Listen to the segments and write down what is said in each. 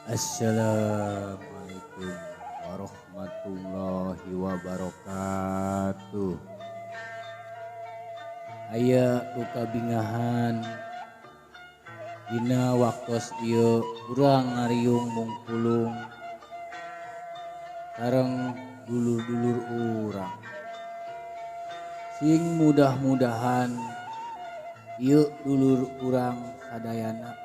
Assalamualaikum warahmatullahi wabarakatuh. Aya duka bingahan dina waktos ieu urang ngariung mungpulung sareng dulur-dulur urang. Sing mudah-mudahan ieu dulur urang sadayana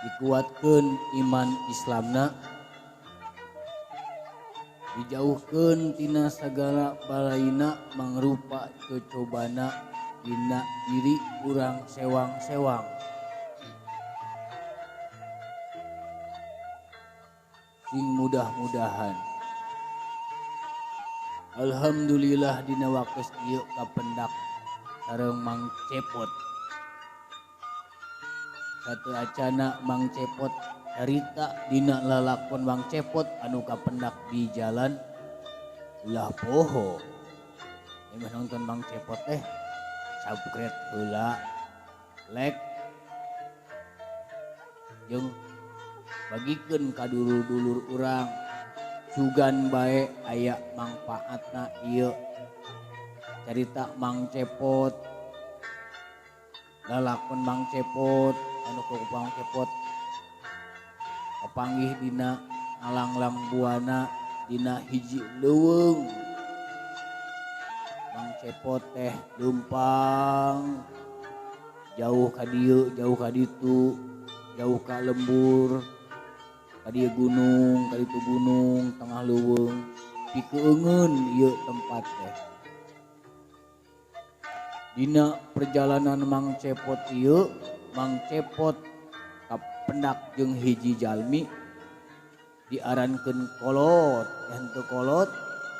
dikuatkeun iman Islamna, dijauhkeun tina sagala balaina mangrupa cocobana dina diri urang sewang-sewang. Sing mudah-mudahan alhamdulillah dina waktos ieu kapendak sareng Mang Cepot. Satu acana Mang Cepot carita dina lalakon Mang Cepot anu kapendak di jalan ulah poho. Emeh nonton Mang Cepot teh subscribe heula, like jeung bagikeun ka dulur-dulur urang. Sugan bae aya mangpaatna ieu carita Mang Cepot, lalakon Mang Cepot anu ku Mang Cepot kapanggih dina ngalanglang buana dina hiji leuweung. Mang Cepot teh leumpang jauh ka dieu, jauh ka ditu, jauh ka lembur, ka dieu gunung, ka ditu gunung, tengah leuweung. Pikeungeun ieu tempat teh. Dina perjalanan Mang Cepot ieu, Mang Cepot kapendak jeung hiji jalmi diarankeun kolot, henteu kolot,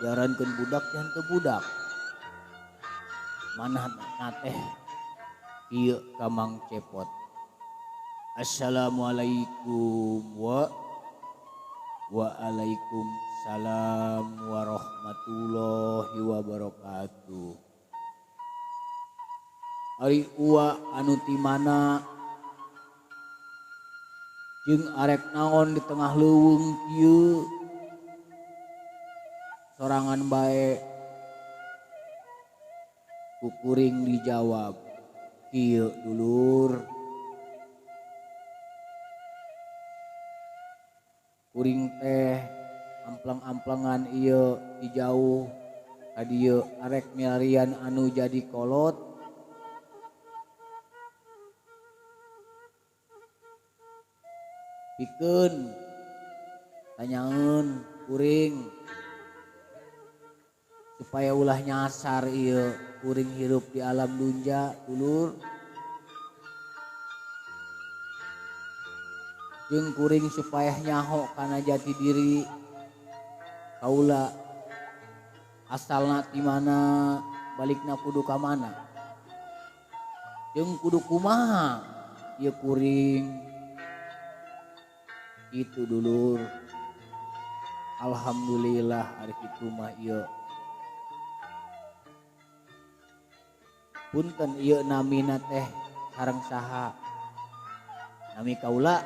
diarankeun budak, henteu budak. Manahna teh ieu ka Mang Cepot. Assalamualaikum waalaikumsalam warahmatullahi wabarakatuh. Ari ua anu ti mana jeung arek naon di tengah leuweung kieu sorangan bae. Ku kuring dijawab kieu dulur, kuring teh amplang-amplangan ieu di jauh ka dieu arek milarian anu jadi kolot. Pikeun tanyaeun kuring supaya ulah nyasar ieu kuring hirup di alam dunja dulur. Jeung kuring supaya nyaho kana jati diri kaula asalna ti mana, balikna kudu ka mana, jeung kudu kumaha ieu kuring. Itu dulur. Alhamdulillah ari kitu mah ieu. Punten ieu namina teh sareng saha? Nami kaula,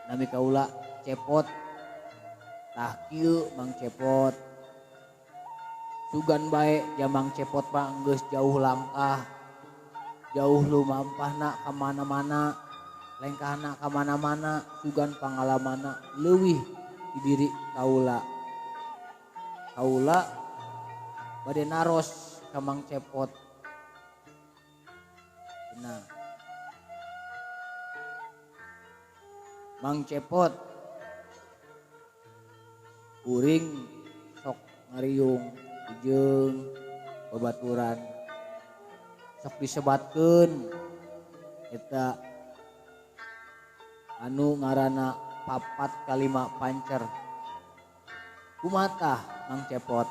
nami kaula Cepot. Tah kieu Mang Cepot. Sugan bae jamang Cepot mah geus jauh langkah, jauh lumampahna ka mana-mana, lengkahna ka mana-mana, sugan pangalamanna leuwih di diri kaula. Kaula bade naros ka Mang Cepot. Nah, Mang Cepot kuring sok ngariung jeung babaturan sok disebatkeun eta anu ngaranna papat kalima pancer. Kumatah Mang Cepot?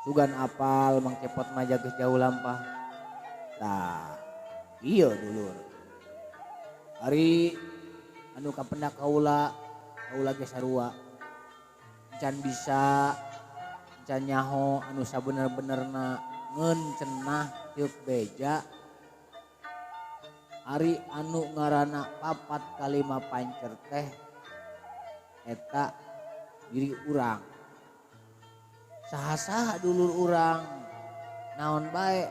Sugan apal Mang Cepot mah geus jauh lampah. Tah, ieu dulur. Ari anu kapendak kaula, kaula ge sarua. Can bisa, can nyaho anu sabener-benerna ngeun cenah ceuk beja. Ari anu ngaranna papat kalima pancer teh eta diri urang. Saha-saha dulur urang naon bae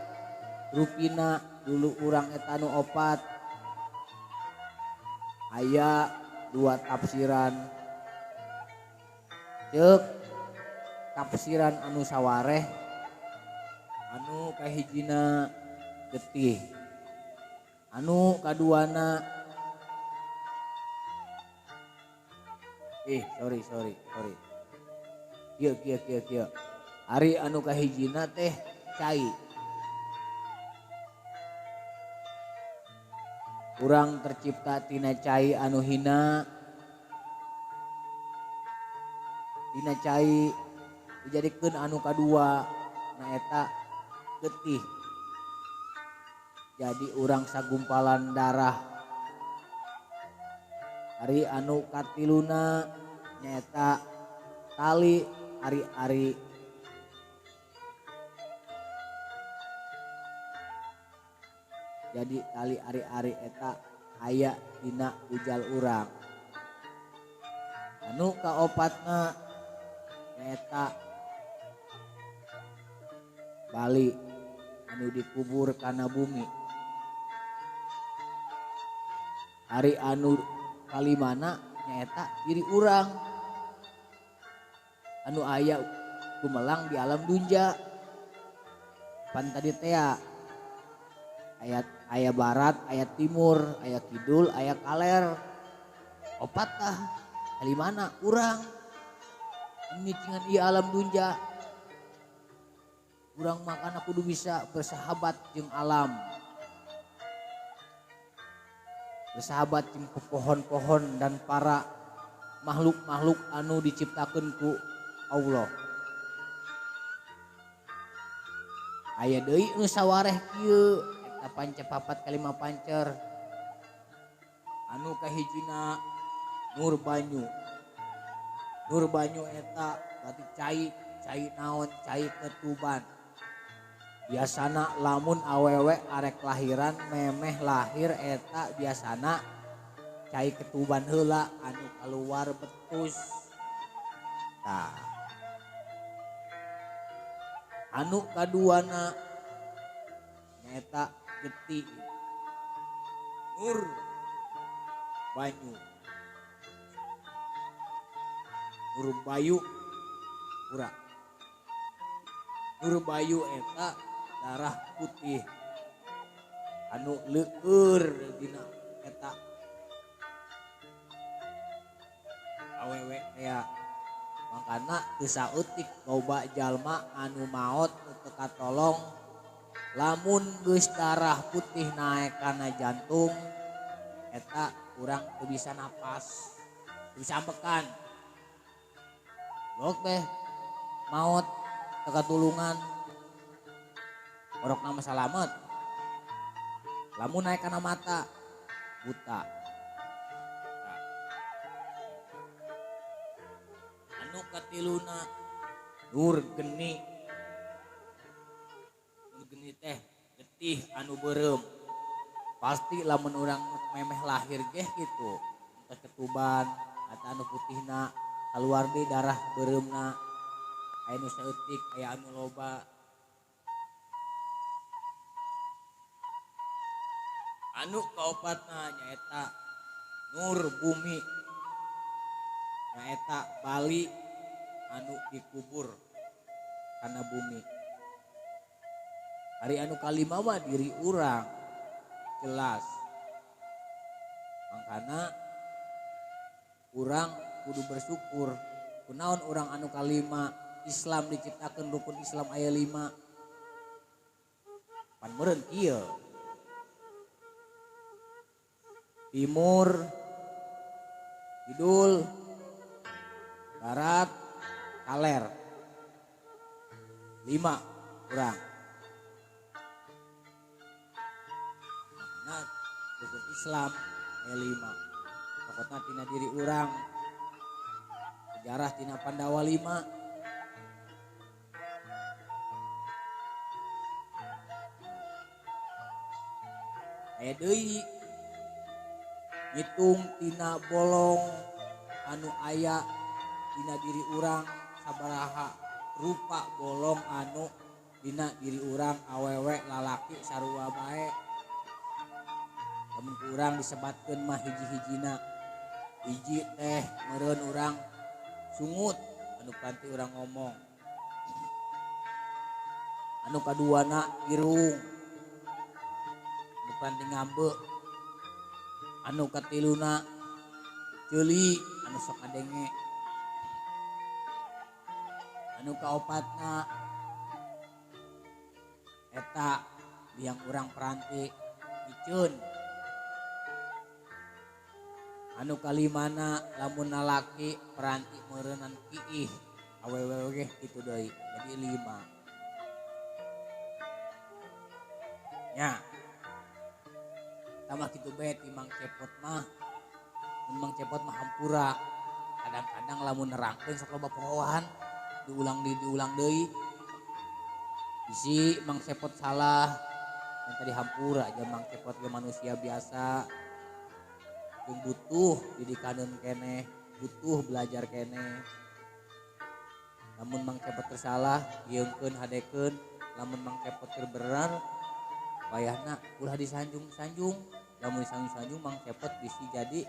rupina dulu urang eta anu opat. Aya dua tafsiran. Ceuk tafsiran anu sawareh anu kahijina getih, anu kaduana sorry kieu kieu kieu kieu. Ari anu kahijina teh cai. Urang tercipta tina cai anu hina, tina cai dijadikeun anu kadua na eta getih. Jadi urang sagumpalan darah. Ari anu katiluna nyaeta tali ari-ari. Jadi tali ari-ari eta aya dina ujal urang. Anu kaopatna nyaeta bali anu dikubur kana bumi. Ari anu kalimana nyaeta diri urang anu aya gumelang di alam dunja. Pan tadi tea ayat aya barat, aya timur, aya kidul, aya kaler. Opat tah kalimana urang ngicingan ieu alam dunja. Urang makana kudu bisa bersahabat jeung alam. Bersahabat jeung pohon-pohon dan para makhluk-makhluk anu diciptakeun ku Allah. Aya deui nu sawareh kieu eta panca papat kalima pancer. Anu kahijina nur banyu. Nur banyu eta berarti cai, cai naon, cai ketuban. Biasana lamun awewe arek lahiran memeh lahir eta biasana cai ketuban heula anu keluar betus. Tah. Anu kaduana nyaeta getih. Nur banyu. Nur bayu pura. Nur bayu eta darah putih anu leueur dina eta awewe tea. Mangkana teu saeutik loba jalma anu maot nu teu katolong lamun geus darah putih naek kana jantung eta urang teu bisa napas, teu bisa ambekan. Lok teh maot teu katulungan. Orok nama salamet. Lamun naek kana mata buta. Nah. Anu katiluna nur geni. Nur geni teh getih anu beureum. Pasti lamun urang memeh lahir geh gitu. Entos ketuban atau anu putihna keluar deui darah beureumna. Aya nu saeutik, aya anu loba. Anu kaopatna nyaeta nur bumi, nyaeta bali anu dikubur kana bumi. Ari anu kalima mah diri urang jelas. Mangkana urang kudu bersyukur. Kunaon urang anu kalima Islam diciptakeun rukun Islam aya 5. Pan meureun kieu. Timur, kidul, barat, kaler. 5 kurang. Makanya rukun Islam aya 5. Pokoknya tina diri urang. Sejarah tina Pandawa 5. Aya deui Ngitung tina bolong anu aya dina diri urang sabaraha rupa bolong anu dina diri urang awewe lalaki sarua bae. Lamun ku urang disebatkeun mah hiji-hijina. Hiji teh meureun urang sungut anu panti urang ngomong. Anu kaduana irung anu panti ngambek. Anu katiluna ceuli anu sok ngadenge. Anu kaopatna eta liang urang peranti miceun. Anu kalimana lamun lalaki peranti meureunan kiih awewe ge kitu deui jadi 5. Nya tambah kitu bae ti Mang Cepot mah. Mun Mang Cepot mah hampura. Kadang-kadang lamun nerangkeun sok loba pohoan diulang deui diulang deui. Bisi Mang Cepot salah yang tadi hampura aja Mang Cepot ge manusia biasa. Jeung butuh didikaneun keneh, butuh belajar keneh. Lamun Mang Cepot teu salah, yeungkeun hadekeun, lamun Mang Cepot keur bener wayahna ulah disanjung-sanjung. Lamun disanjung-sanjung Mang Cepot bisi jadi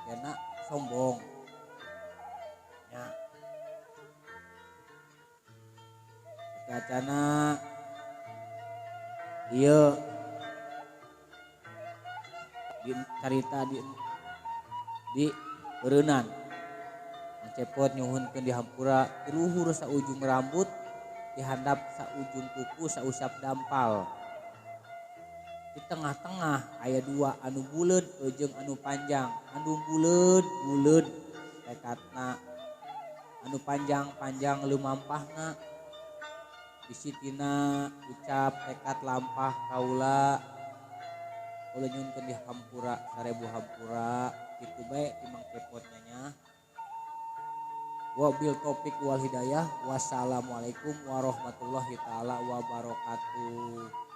kena sombong. Ya. Kacana ieu di carita di beureunnan. Mang Cepot nyuhunkeun di hampura luhur saujung rambut dihandap saujung kuku sausap dampal. Di tengah-tengah aya dua anu buleud jeung anu panjang. Anu buleud buleud tekadna, anu panjang-panjang lumampahna. Bisi tina ucap tekad lampah kaula. Kaula nyuhunkeun di hampura 1000 hampura kitu bae ti Mang Cepot nya. Wabil taufik wal hidayah. Wassalamualaikum warahmatullahi taala wabarakatuh.